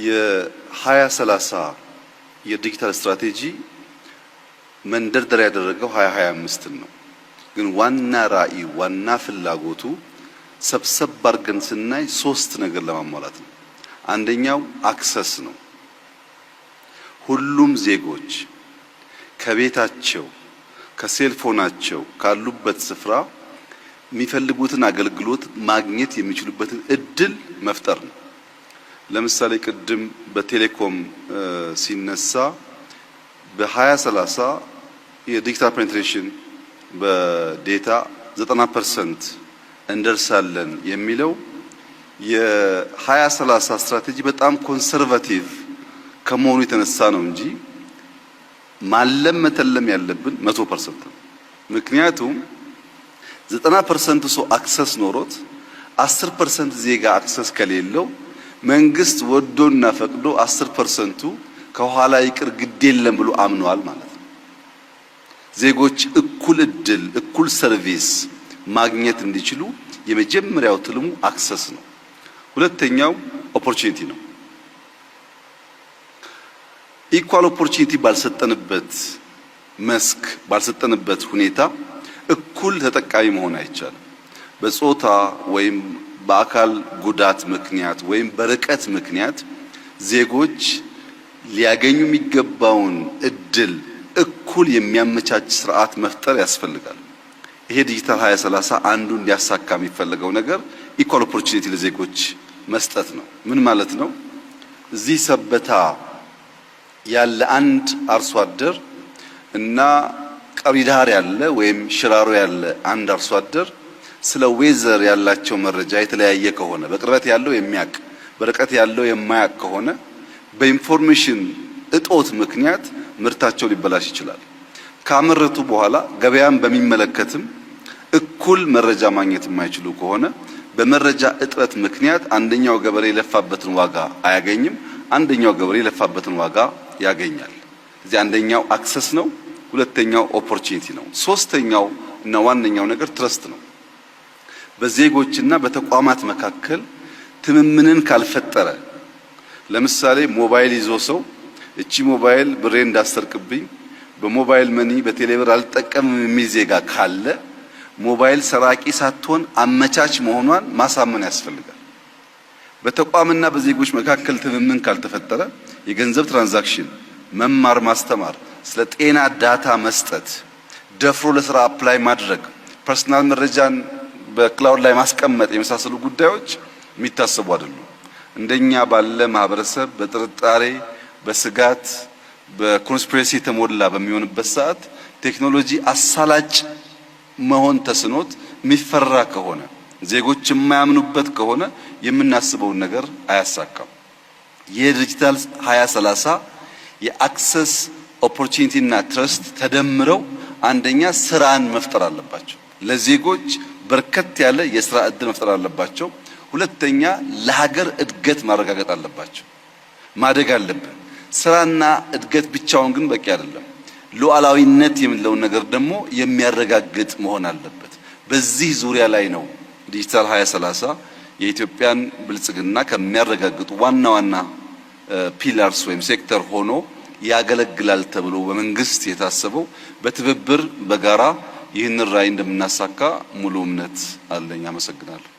የ2030 የዲጂታል ስትራቴጂ መንደርደሪያ ያደረገው 2025ን ነው። ግን ዋና ራዕዩ ዋና ፍላጎቱ ሰብሰብ አድርገን ስናይ ሶስት ነገር ለማሟላት ነው። አንደኛው access ነው። ሁሉም ዜጎች ከቤታቸው ከ cell phone ኣቸው ካሉበት ስፍራ የሚፈልጉትን አገልግሎት ማግኘት የሚችሉበትን እድል መፍጠር ነው። ለምሳሌ ቅድም በቴሌኮም ሲነሳ በ2030 የ digital penetration በ data 90% እንደርሳለን የሚለው የ2030 ስትራቴጂ በጣም conservative ከመሆኑ የተነሳ ነው እንጂ ማለም መተለም ያለብን 100% ነው። ምክንያቱም 90% ሰው access ኖሮት 10% ዜጋ access ከሌለው መንግስት ወዶና ፈቅዶ 10%ቱ ከኋላ ይቅር ግድ የለም ብሎ አምኗል ማለት ነው። ዜጎች እኩል እድል እኩል service ማግኘት እንዲችሉ የመጀመሪያው ትልሙ access ነው። ሁለተኛው opportunity ነው። Equal opportunity ባልሰጠንበት መስክ ባልሰጠንበት ሁኔታ እኩል ተጠቃሚ መሆን አይቻልም። በጾታ ወይም በአካል ጉዳት ምክንያት ወይም በርቀት ምክንያት ዜጎች ሊያገኙ የሚገባውን እድል እኩል የሚያመቻች ስርዓት መፍጠር ያስፈልጋል። ይሄ ዲጂታል 2030 አንዱ እንዲያሳካ የሚፈለገው ነገር equal opportunity ለዜጎች መስጠት ነው። ምን ማለት ነው? እዚህ ሰበታ ያለ አንድ አርሶ አደር እና ቀብሪዳር ያለ ወይም ሽራሮ ያለ አንድ አርሶ አደር ስለ weather ያላቸው መረጃ የተለያየ ከሆነ፣ በቅርበት ያለው የሚያቅ በርቀት ያለው የማያቅ ከሆነ፣ በ information እጦት ምክንያት ምርታቸው ሊበላሽ ይችላል። ካመረቱ በኋላ ገበያን በሚመለከትም እኩል መረጃ ማግኘት የማይችሉ ከሆነ በመረጃ እጥረት ምክንያት አንደኛው ገበሬ የለፋበትን ዋጋ አያገኝም፣ አንደኛው ገበሬ የለፋበትን ዋጋ ያገኛል። እዚህ አንደኛው access ነው፣ ሁለተኛው opportunity ነው። ሶስተኛው እና ዋነኛው ነገር trust ነው። በዜጎችና በተቋማት መካከል ትምምንን ካልፈጠረ፣ ለምሳሌ ሞባይል ይዞ ሰው እቺ ሞባይል ብሬ እንዳሰርቅብኝ በ mobile money በቴሌብር አልጠቀምም የሚል ዜጋ ካለ ሞባይል ሰራቂ ሳትሆን አመቻች መሆኗን ማሳመን ያስፈልጋል። በተቋምና በዜጎች መካከል ትምምን ካልተፈጠረ የገንዘብ transaction፣ መማር ማስተማር፣ ስለ ጤና data መስጠት፣ ደፍሮ ለስራ apply ማድረግ፣ personal መረጃን በ cloud ላይ ማስቀመጥ የመሳሰሉ ጉዳዮች የሚታሰቡ አይደሉም። እንደኛ ባለ ማህበረሰብ በጥርጣሬ፣ በስጋት፣ በ conspiracy የተሞላ በሚሆንበት ሰዓት ቴክኖሎጂ አሳላጭ መሆን ተስኖት የሚፈራ ከሆነ፣ ዜጎች የማያምኑበት ከሆነ የምናስበውን ነገር አያሳካም። የዲጂታል 2030 የ access፣ opportunity እና trust ተደምረው አንደኛ ስራን መፍጠር አለባቸው። ለዜጎች በርከት ያለ የስራ እድል መፍጠር አለባቸው። ሁለተኛ ለሀገር እድገት ማረጋገጥ አለባቸው። ማደግ አለብን። ስራና እድገት ብቻውን ግን በቂ አይደለም። ሉዓላዊነት የምንለውን ነገር ደግሞ የሚያረጋግጥ መሆን አለበት። በዚህ ዙሪያ ላይ ነው ዲጂታል 2030 የኢትዮጵያን ብልጽግና ከሚያረጋግጡ ዋና ዋና pillars ወይም ሴክተር ሆኖ ያገለግላል ተብሎ በመንግስት የታሰበው። በትብብር በጋራ ይህንን ራዕይ እንደምናሳካ ሙሉ እምነት አለኝ። አመሰግናለሁ።